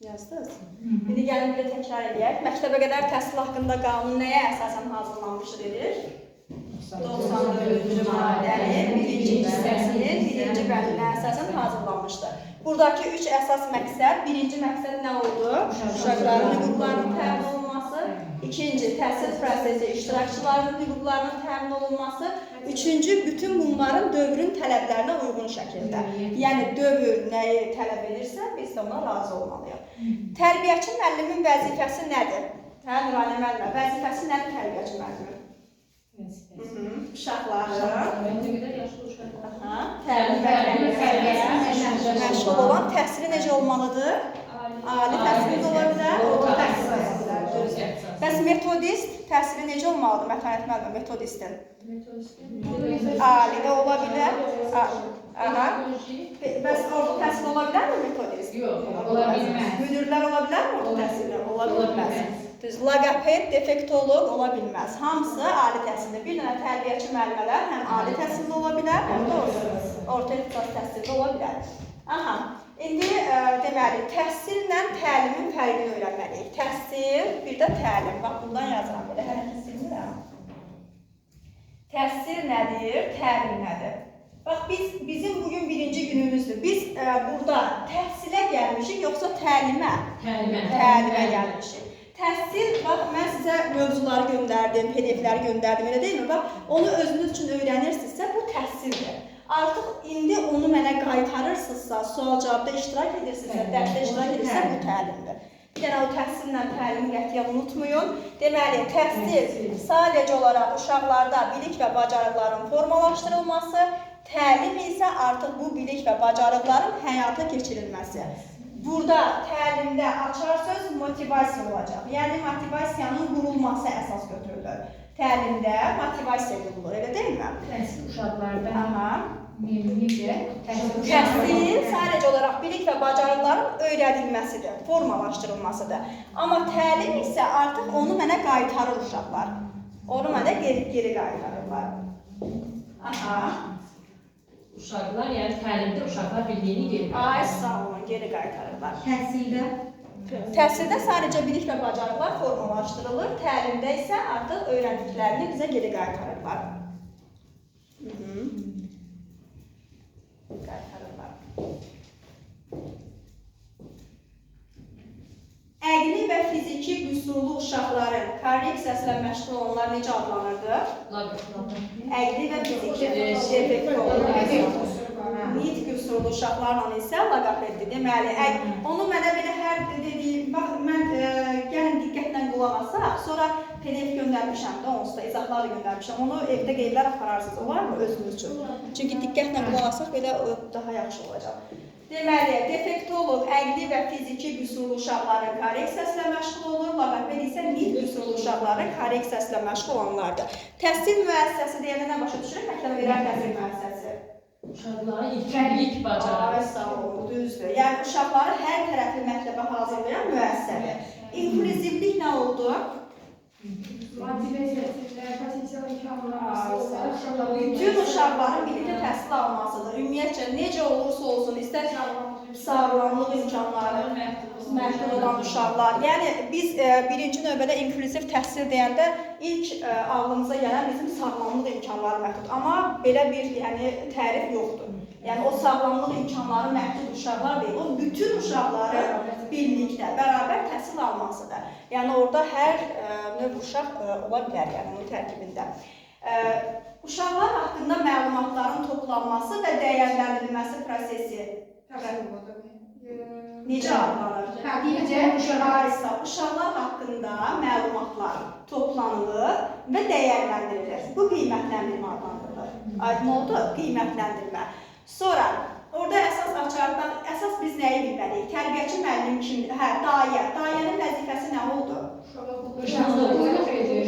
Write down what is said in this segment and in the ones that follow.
Yazdınız? İndi gəlin bir də təkrar eləyək. Məktəbə qədər təhsil haqqında qanun nəyə əsasən hazırlanmışdı dedik? 94-cü maddənin birinci hissəsinin birinci bəndinə əsasən hazırlanmışdı. Buradakı üç əsas məqsəd, birinci məqsəd nə oldu? Uşaqların hüquqlarının təmin olunması, ikinci, təhsil prosesi iştirakçılarının hüquqlarının təmin olunması, üçüncü, bütün bunların dövrün tələblərinə uyğun şəkildə. Yəni dövr nəyi tələb edirsə, biz də ona razı olmalıyıq. Tərbiyəçi müəllimin vəzifəsi nədir? Hə, Nurani müəllimə, vəzifəsi nədir tərbiyəçi müəllimin? Uşaqların Nə qədər yaşlı uşaqlar. Aha, təlim və tərbiyəsinə məşğul olan təhsili necə olmalıdır? Ali təhsili də ola bilər, orta təhsili də ola bilər. Düzdür. Bəs metodist təhsili necə olmalıdır? Mətanət müəllimə, metodistin? Ali də ola bilər. Aha. Bəs orta təhsil ola bilərmi metodist? Yox, ola bilməz. Müdirlər ola bilərmi orta təhsilli? Ola bilməz. Düz, loqoped, defektoloq ola bilməz. Hamısı ali təhsilli. Bir dənə tərbiyəçi müəllimələr həm ali təhsilli ola bilər, həm də orta ixtisas təhsilli ola bilər. Aha. İndi deməli, təhsillə təlimin fərqini öyrənməliyik. Təhsil, bir də təlim. Bax, buradan yazıram belə, hələ ki silmirəm. Təhsil nədir, təlim nədir? Bax, bizim bugün birinci günümüzdür. Biz burada təhsilə gəlmişik, yoxsa təlimə? Təlimə. Təlimə gəlmişik. Təhsil, bax, mən sizə mövzuları göndərdim, PDF-ləri göndərdim, elə deyilmi? Bax, onu özünüz üçün öyrənirsinizsə, bu təhsildir. Artıq indi onu mənə qaytarırsınızsa, sual-cavabda iştirak edirsinizsə, dərsdə iştirak edirsinizsə, bu təlimdir. Bir dənə o təhsillə təlimi qətiyyən unutmayın. Deməli, təhsil sadəcə olaraq uşaqlarda bilik və bacarıqların formalaşdırılması, təlim isə artıq bu bilik və bacarıqların həyata keçirilməsi. Burada təlimdə açar söz motivasiya olacaq. Yəni, motivasiyanın qurulması əsas götürülür. Təlimdə motivasiya qurulur, elə deyilmi? Təhsil uşaqlarda Aha. necə? Təhsil sadəcə olaraq bilik və bacarıqların öyrədilməsidir, formalaşdırılmasıdır. Amma təlim isə artıq onu mənə qaytarır uşaqlar. Onu mənə geri qaytarırlar. Aha. Uşaqlar, yəni təlimdə uşaqlar bildiyini geri qaytarır. Ay, sağ olun, geri qaytarırlar. Təhsildə? Təhsildə sadəcə bilik və bacarıqlar formalaşdırılır, təlimdə isə artıq öyrəndiklərini bizə geri qaytarırlar. Qaytarırlar. Əqli və fiziki qüsurlu uşaqların korreksiyası ilə məşğul olanlar necə adlanırdı? Əqli və fiziki defektolog. Nitq qüsurlu uşaqlarla isə loqopeddir. Deməli, onu mənə belə hər dediyim, bax, mən gəlin diqqətlə qulaq asaq, sonra PDF göndərmişəm də, onsuz da izahlar da göndərmişəm. Onu evdə qeydlər apararsınız, olarmı özünüz üçün? Çünki diqqətlə qulaq asaq, belə daha yaxşı olacaq. Deməli, defektoloq əqli və fiziki qüsurlu uşaqların korreksiyası ilə məşğul olur, loqoped isə nitq qüsurlu uşaqların korreksiyası ilə məşğul olanlardır. Təhsil müəssisəsi deyəndə nə başa düşürük? Məktəbə qədər təhsil müəssisəsi. Uşaqların ilk bacarığı. Ay, sağ olun, düzdür. Yəni, uşaqları hər tərəfli məktəbə hazırlayan müəssisədir. İnklüzivlik nə oldu? Maddi vəziyyətlər, potensial imkanlar, Bütün uşaqların birlikdə təhsil almasıdır. Ümumiyyətcə, necə olursa olsun, istər sağlamlıq imkanları məhdud olan uşaqlar. Yəni, biz birinci növbədə inklüziv təhsil deyəndə ilk ağlımıza gələn bizim sağlamlıq imkanları məhdud. Amma belə bir tərif yoxdur. Yəni, o sağlamlıq imkanları məhdud uşaqlar deyil, o bütün uşaqların birlikdə, bərabər təhsil almasıdır. Yəni, orada hər növ uşaq ola bilər, yəni, onun tərkibində. Uşaqlar haqqında məlumatların toplanması və dəyərləndirilməsi prosesi necə adlanır? Necə? Uşaqlar haqqında məlumatlar toplanılır və dəyərləndirilir. Bu qiymətləndirmə adlandırılır. Aydın oldu? Qiymətləndirmə. Sonra, orada əsas açardan, əsas biz nəyi bilməliyik? Tərbiyəçi müəllim kimdir? Hə, dayə. Dayənin vəzifəsi nə oldu? Qulluq edir.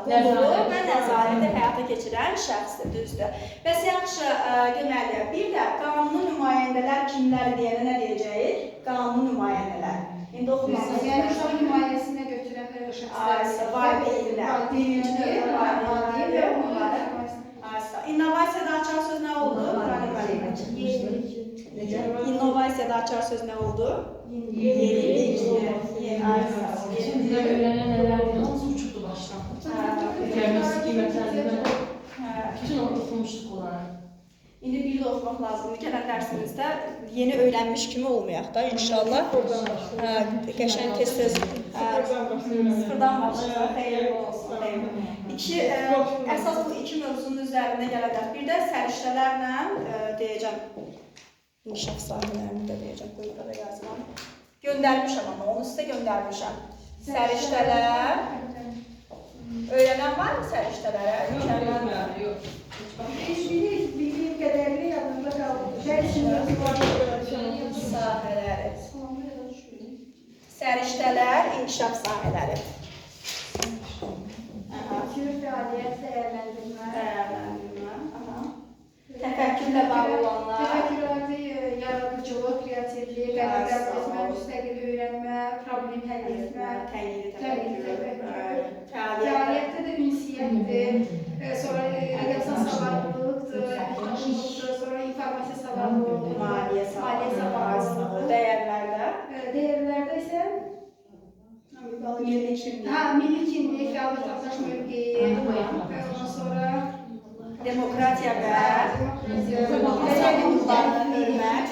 Qulluğu və nəzarəti həyata keçirən şəxsdir, düzdür. Bəs yaxşı, deməli, bir də qanuni nümayəndələr kimlər deyənə nə deyəcəyik? Qanuni nümayəndələr. İndi oxumamız. Yəni, uşaq himayəsinə götürən şəxslər. Valideynlər. Birinci növbədə valideynlər. İnnovasiyada açar söz nə oldu? Necə? İnnovasiya. İnteqrasiyada açar söz nə oldu? Yenilik. Şimdi də öyrənən nələrdir, hamısı uçubdu başdan. Diaqnostik qiymətləndirmə, bütün o oxumuşduq onları. İndi bir də oxumaq lazımdır. Gələn dərsimizdə yeni öyrənmiş kimi olmayaq da inşallah. Hə, qəşəng tez-tez sıfırdan başlayaq. Xeyirli olsun. Xeyirli. İki, əsas bu iki mövzunun üzərində gələcək. Bir də səriştələrlə deyəcəm. İnkişaf sahələrini də deyəcəm. Qoy burada yazıram. Göndərmişəm amma onu sizə göndərmişəm. Səriştələr. Öyrənən varmı səriştələrə? Mükəmməl. Yox. Bildiyim qədərilə yadımda qaldı. Sahələri. Səriştələr, inkişaf sahələri. Fikir, fəaliyyət, dəyərləndirmə. Dəyərləndirmə. Aha. Təfəkkürlə bağlı olanlar. Təfəkkürlərdə yaradıcılıq, kreativlik, qərar qəbul etmə, müstəqil öyrənmə, problem həll etmə. Tənqidi Tənqidi təfəkkür. təfəkkür. Fəaliyyət. Fəaliyyətdə də ünsiyyətdir, sonra rəqəmsal savadlılıqdır, əməkdaşlıqdır, sonra informasiya savadlılıqdır, Maliyyə Maliyyə savadlılığı. Dəyərlərdə. Dəyərlərdə isə Milli kimlik. hə, milli kimlik, fəal vətəndaş mövqeyi, ondan sonra Demokratiya və insan hüquqlarına hörmət,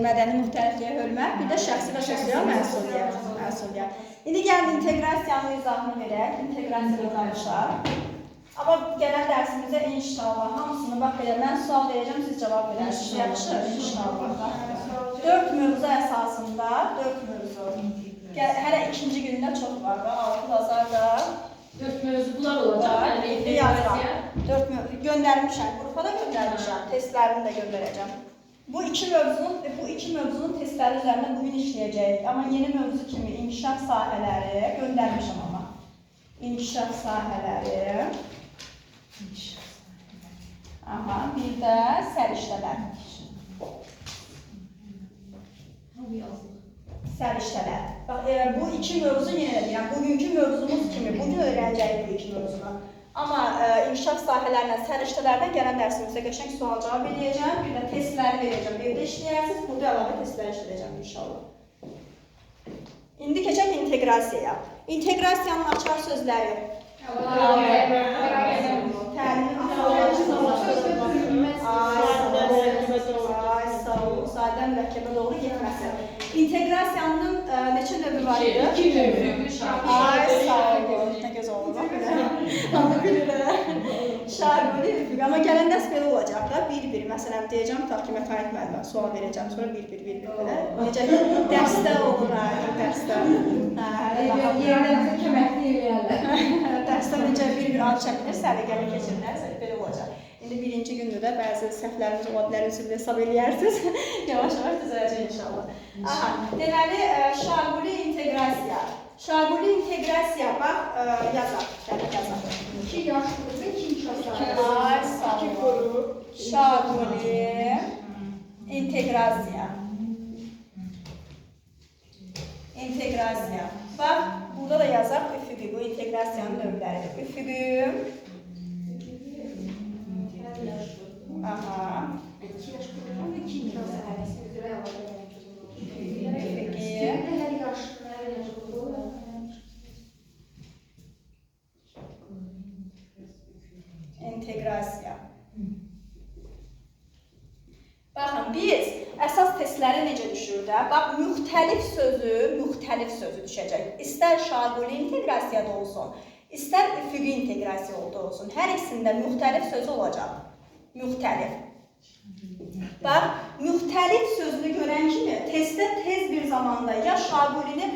mədəni müxtəlifliyə hörmət, bir də şəxsi və sosial məsuliyyət. Məsuliyyət. İndi gəlin inteqrasiyanın izahını verək, inteqrasiyada danışaq. Amma gələn dərsimizdə inşallah hamısını bax belə mən sual verəcəm, siz cavab verərsiniz. Yaxşı, inşallah. 4 mövzu əsasında, 4 mövzu. Hələ ikinci gündə çox var, bax, 6 bazar da 4 mövzu bunlar olacaq. var. Yəni İndi yazıram. inteqrasiya. 4 mövzu göndərmişəm, qrupa da göndərmişəm, testlərini də göndərəcəm. Bu iki mövzunun testləri üzərində bugün işləyəcəyik. Amma yeni mövzu kimi inkişaf sahələri göndərmişəm amma. İnkişaf sahələri. Aha, bir də səriştələr. Səriştələr. Bax, bu iki mövzu yenə də deyirəm, bugünkü mövzumuz kimi, bugün öyrənəcəyik bu iki mövzunu. Amma inkişaf sahələrlə, səriştələrdən gələn dərsimizdə qəşəng sual-cavab eləyəcəm, bir də testləri verəcəm. Evdə işləyərsiniz, burada əlavə testlər işləyəcəm inşallah. İndi keçək inteqrasiyaya. İnteqrasiyanın açar sözləri. Təlimin Ay, sağ ol. Sadə mürəkkəbə doğru getməsi. İnteqrasiyanın neçə növü var idi? İki növü. Ay, sağ ol. Nə gözəl oldu, bax belə. Hamı bilir. Şaquli üfüq. Amma gələn dərs belə olacaq da. Bir-bir. Məsələn, deyəcəm, tutaq ki, Mətanət müəllimə sual verəcəm. Sonra bir-bir, bir-bir belə. Necə dərsdə olur, hə, dərsdə. Hə, Yerlərimizə köməklik eləyərlər. Dərsdə necə bir-bir ad çəkilir, səliqəli keçirilərsə belə olacaq. İndi birinci gündür də bəzi səhvlərimiz ola bilər, üzrlə hesab eləyərsiniz. Yavaş-yavaş düzələcək inşallah. Aha, deməli, şaquli inteqrasiya. Şaquli inteqrasiya, bax, yazaq, gəlin yazaq. İki yaş qrupu, iki inkişaf sahəsi. Ay, sağ olun. Şaquli inteqrasiya. İnteqrasiya. Bax, burada da yazaq üfüqü, bu inteqrasiyanın növləridir. Üfüqü. Aha. İki yaş qrupu və iki inkişaf sahəsi üzrə əlavə Üfüqi. Hər yaş, hər yaş qrupu. İnteqrasiya. Baxın, biz əsas testləri necə düşür də? Bax, müxtəlif sözü düşəcək. İstər şaquli inteqrasiyada olsun, istər üfüqi inteqrasiyada olsun. Hər ikisində müxtəlif sözü olacaq. Müxtəlif. Bax, müxtəlif sözünü görən kimi testdə tez bir zamanda ya şaqulini,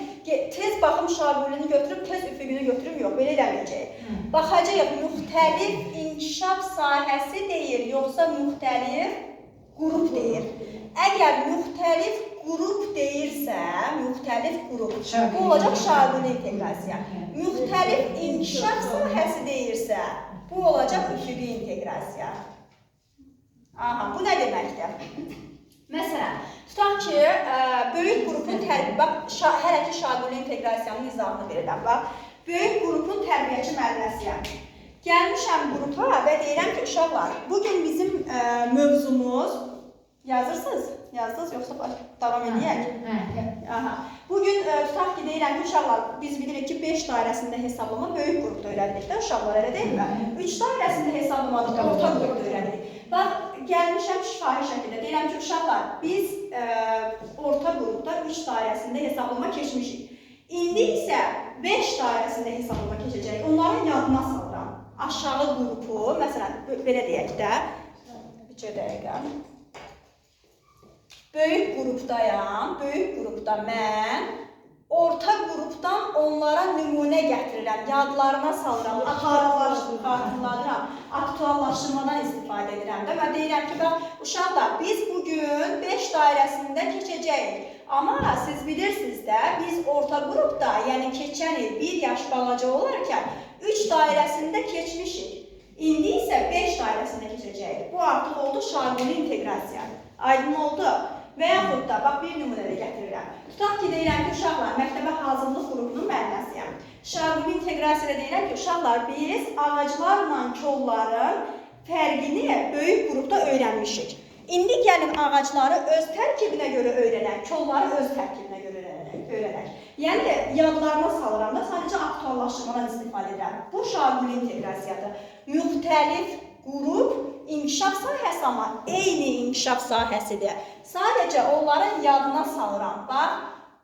tez baxım şaqulini götürüb, tez üfüqünü götürüb, yox, belə eləməyəcəyik. Baxacağıq, müxtəlif inkişaf sahəsi deyir, yoxsa müxtəlif qrup deyir. Əgər müxtəlif qrup deyirsə, müxtəlif qrup, bu olacaq şaquli inteqrasiya. Müxtəlif inkişaf sahəsi deyirsə, bu olacaq üfüqi inteqrasiya. Aha, bu nə deməkdir? Məsələn, tutaq ki, böyük qrupun bax, hələ ki şaquli inteqrasiyanın izahını verirəm, bax, böyük qrupun tərbiyəçi müəlliməsiyəm. Gəlmişəm qrupa və deyirəm ki, uşaqlar, bugün bizim mövzumuz, yazırsınız? Yazdınız, yoxsa davam edək? Aha. Bugün tutaq ki, deyirəm ki, uşaqlar, biz bilirik ki, 5 dairəsində hesablama böyük qrupda öyrəndik də, uşaqlar, elə deyilmi? 3 dairəsində hesablamada da orta qrupda öyrəndik. Bax, gəlmişəm şifahi şəkildə. Deyirəm ki, uşaqlar, biz orta qrupda 3 dairəsində hesablama keçmişik. İndi isə 5 dairəsində hesablama keçəcəyik. Onların yadına salıram. Aşağı qrupu, məsələn, belə deyək də, 3 dəqiqə. Böyük qrupdayam, böyük qrupda mən orta qrupdan onlara nümunə gətirirəm, yadlarına salıram, xatırladıram, aktuallaşdırmadan istifadə edirəm də. Mən deyirəm ki, bax, uşaqlar, biz bugün 5 dairəsində keçəcəyik. Amma siz bilirsiniz də, biz orta qrupda, yəni keçən il 1 yaş balaca olarkən 3 dairəsində keçmişik. İndi isə 5 dairəsində keçəcəyik. Bu artıq oldu şarmuli inteqrasiya. Aydın oldu? Və yaxud da, bax, bir nümunə də gətirirəm. Tutaq ki, deyirəm ki, uşaqlar, məktəbə hazırlıq qrupunun müəlliməsiyəm. Şarmuli inteqrasiyada deyirəm ki, uşaqlar, biz ağaclarla kolların fərqini böyük qrupda öyrənmişik. İndi gəlin ağacları öz tərkibinə görə öyrənək, kolları öz tərkibinə görə öyrənək. Yəni, yadlarına salıram da, sadəcə aktuallaşdırmadan istifadə edirəm. Bu şarmuli inteqrasiyadır. Müxtəlif qrup inkişaf sahəsi, amma eyni inkişaf sahəsidir. Sadəcə onların yadına salıram. Bax,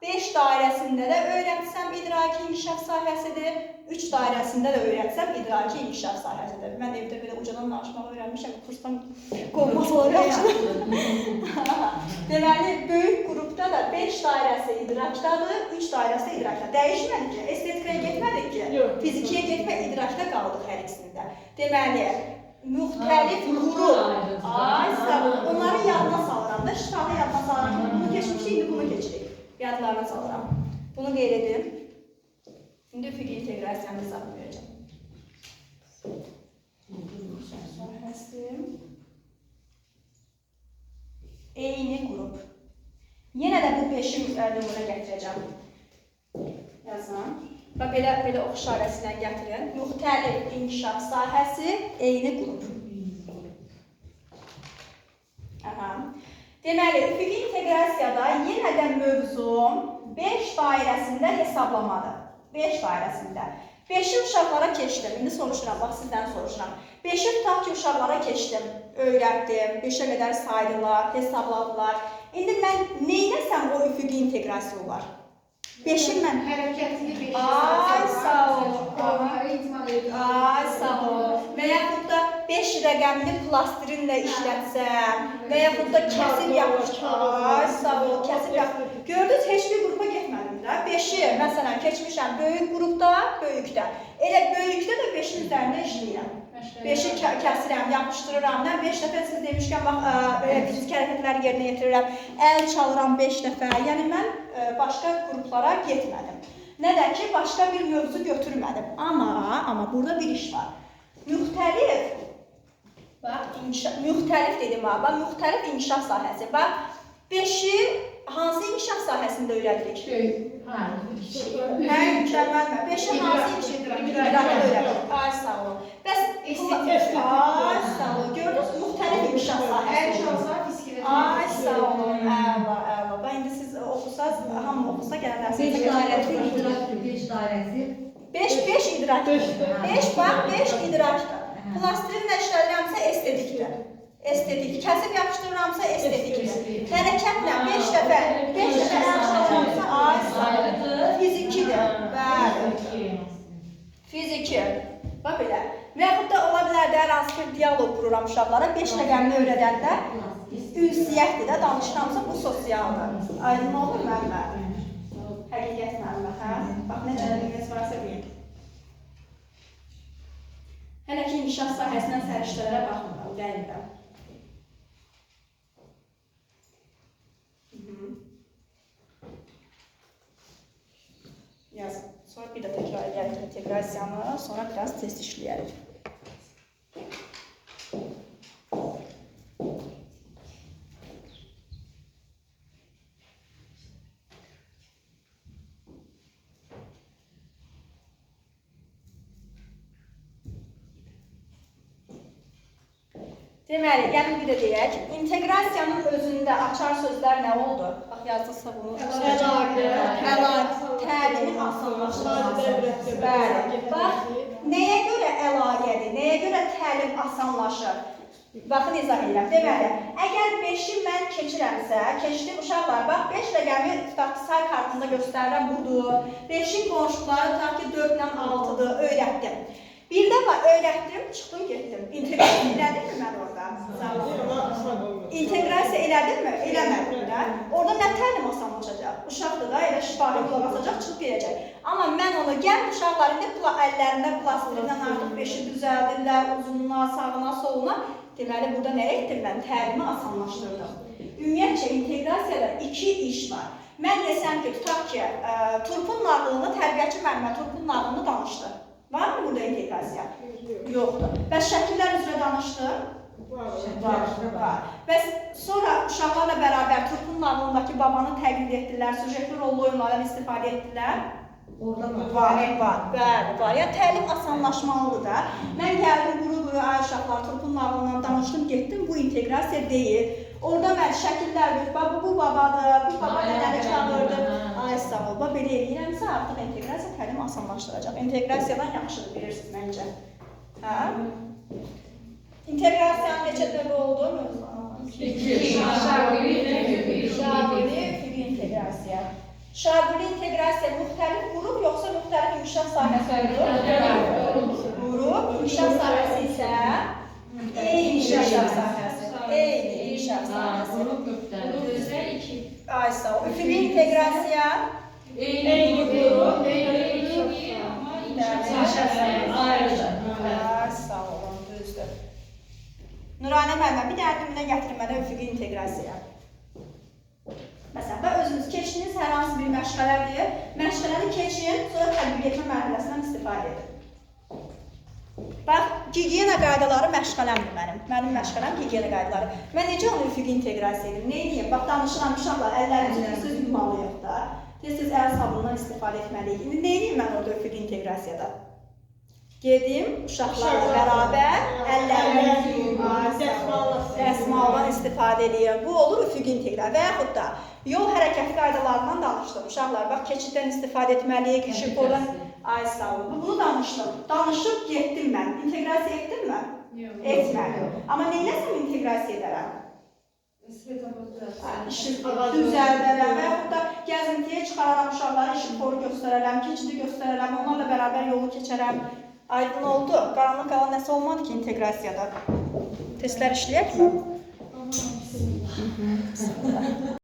5 dairəsində də öyrətsəm idraki inkişaf sahəsidir, 3 dairəsində də öyrətsəm idraki inkişaf sahəsidir. Mən evdə belə ucadan danışmağı öyrənmişəm, kursdan qovmaz olaraq. Deməli, böyük qrupda da 5 dairəsi idrakdadır, 3 dairəsi idrakda. Dəyişmədik ki, estetikaya getmədik ki, fizikiyə getmək, idrakda qaldıq hər ikisində. Deməli, müxtəlif qrup, ay sağ ol, onları yadına salıram da, şifahi yadına salıram ki, bunu keçmişik, indi bunu keçirik. Yadlarına salıram. Bunu qeyd edin. İndi üfüqi inteqrasiyanı hesabını verəcəm. Sahəsi. Eyni qrup. Yenə də bu 5-i nümunə gətirəcəm. Yazın. Və belə ox işarəsi ilə gətirin. Müxtəlif inkişaf sahəsi, eyni qrup. Aha. Deməli, üfüqi inteqrasiyada yenə də mövzum 5 dairəsində hesablamadır. 5 dairəsində. 5-i uşaqlara keçdim. İndi soruşuram, bax sizdən soruşuram. 5-i tutaq ki, uşaqlara keçdim, öyrətdim, 5-ə qədər saydılar, hesabladılar. İndi mən neynəsəm o üfüqi inteqrasiya olar? 5-i mən... Hərəkətli 5-i. Ay, sağ ol. Ay, sağ ol. Və yaxud da 5 rəqəmli plastirinlə işlətsəm və yaxud da kəsib yapışdır. Ay, sağ ol, kəsib yapışdır. Gördünüz, heç bir qrupa getmədim də. 5-i, məsələn, keçmişəm böyük qrupda, böyükdə. Elə böyükdə də 5-in üzərində işləyirəm. 5-i kəsirəm, yapışdırıram. Mən 5 dəfə siz demişkən, bax, fiziki hərəkətlər yerinə yetirirəm. Əl çalıram 5 dəfə. Yəni, mən başqa qruplara getmədim. Nə də ki, başqa bir mövzu götürmədim. Amma burada bir iş var. Müxtəlif, bax, müxtəlif dedim ha, bax, müxtəlif inkişaf sahəsi. Bax, 5-i hansı inkişaf sahəsində öyrədirik? Hə, mükəmməlmə. 5-i hansı inkişaf öyrədirik? Ay, sağ olun. Bəs, ay, sağ olun. Gördünüz, müxtəlif inkişaf sahəsi. Ay, sağ olun. Əla, əla. Bax, indi siz oxusaz, hamı oxusa gələn dərsiniz. 5 dairəsi idrakdır, 5 dairəsi. 5 idrakdır. 5, bax, 5 idrakdır. Plastirinlə işlədirəmsə estetikdir. Estetik. Kəsib yapışdırıramsa estetikdir. Hərəkətlə 5 dəfə, 5 dəfə əl çalıramsa, ay, sağ olun. Fizikidir. Bəli. Fiziki. Bax belə. Və yaxud da ola bilər də, hər hansı bir diyaloq qururam uşaqlara. 5 rəqəmini öyrədəndə ünsiyyətdir də, danışıramsa bu sosialdır. Aydın olur müəllimə? Həqiqət müəllimə, hə? Bax, nə cəhdiniz varsa deyin. Hələ ki, inkişaf sahəsindən səriştələrə baxmıram, dəymirəm. Yazın. Sonra bir də təkrar edərik inteqrasiyanı, sonra biraz test işləyərik. Deməli, gəlin bir də deyək, inteqrasiyanın özündə açar sözlər nə oldu? Bax, yazdıqsa bunu. Əlaqə. Əlaqə, təlimin asanlaşdırılması. Bəli. Bax, nəyə görə əlaqədir, nəyə görə təlim asanlaşır? Baxın, izah edirəm. Deməli, əgər 5-i mən keçirəmsə, keçdim uşaqlar, bax, 5 rəqəmi tutaq ki, say kartında göstərirəm, budur. 5-in qonşuları tutaq ki, 4 ilə 6-dır, öyrətdim. Bir dəfə öyrətdim, çıxdım, getdim. İnteqrasiya elədimmi mən orada? İnteqrasiya elədimmi? Eləmədim də. Orada nə təlim asanlaşacaq? Uşaqdır da, elə şifahi qulaq asacaq, çıxıb gedəcək. Amma mən onu, gəl uşaqlar indi əllərində plastilinlə artıq 5-i düzəldirlər, uzununa, sağına, soluna. Deməli, burada nə etdim mən? Təlimi asanlaşdırdım. Ümumiyyətcə, inteqrasiyada iki iş var. Mən desəm ki, tutaq ki, turpun nağılını, tərbiyəçi müəllimə turpun nağılını danışdı. Var mı burada inteqrasiya? Yoxdur. Bəs şəkillər üzrə danışdı? Var, var. Bəs sonra uşaqlarla bərabər turpun nağılındakı babanı təqlid etdilər, süjetli rollu oyunlardan istifadə etdilər? Orada var. Var, var, bəli, var. Yəni təlim asanlaşmalıdır da. Mən gəldim quru-quru, ay uşaqlar, turpun nağılından danışdım, getdim. Bu inteqrasiya deyil. Orada mən şəkillər yox, bax, bu babadır, bu baba nənəni çağırdı. Ay sağ ol, bax, belə eləyirəmsə artıq inteqrasiya təlim asanlaşdıracaq. İnteqrasiyadan yaxşıdır, bilirsiniz məncə. Hə? İnteqrasiyanın neçə növü oldu? 2. Şagirdi, üfüqi inteqrasiya. Şagirdi inteqrasiya müxtəlif qrup yoxsa müxtəlif inkişaf sahəsi olur? Qrup, inkişaf sahəsi isə eyni inkişaf sahəsi. Eyni inkişaf sahəsi. Qrup müxtəlif. Özə 2. Ay sağ ol. Üfüqi inteqrasiya Eyni qrup, eyni Amma inkişaf sahəsi ayrıdır. Ay sağ olun, düzdür. Nuranə müəllimə, bir dənə nümunə gətirin mənə üfüqi inteqrasiya. Məsələn, özünüz keçdiniz hər hansı bir məşğələdir. Məşğələni keçin, sonra tətbiq etmə mərhələsindən istifadə edin. Bax, gigiyena qaydaları məşğələmdir mənim. Mənim məşğələm gigiyena qaydaları. Mən necə onu üfüqi inteqrasiya edim? Nə edeyim? Bax, danışıram uşaqlar, əllərimizi tez-tez yumalıyıq da. Tez-tez əl sabunundan istifadə etməliyik. İndi nə edeyim mən orada üfüqi inteqrasiyada? Gedim, uşaqlarla bərabər əllərimi yuyum, dəsmaldan istifadə edeyim. Bu olur üfüqi inteqrasiya. Və yaxud da yol hərəkəti qaydalarından danışdım. Uşaqlar, bax, keçiddən istifadə etməliyik, işıqfordan. Ay sağ olun. Bunu danışdım. Danışıb getdim mən. İnteqrasiya etdim mi? Etmədim. Amma nə eləsəm inteqrasiya edərəm? İşıq düzəldərəm və yaxud da gəzintiyə çıxararam uşaqlara, işıqforu göstərərəm, keçidi göstərərəm, onlarla bərabər yolu keçərəm. Aydın oldu. Qaranlıq qalan nəsə olmadı ki inteqrasiyada. Testlər işləyəkmi?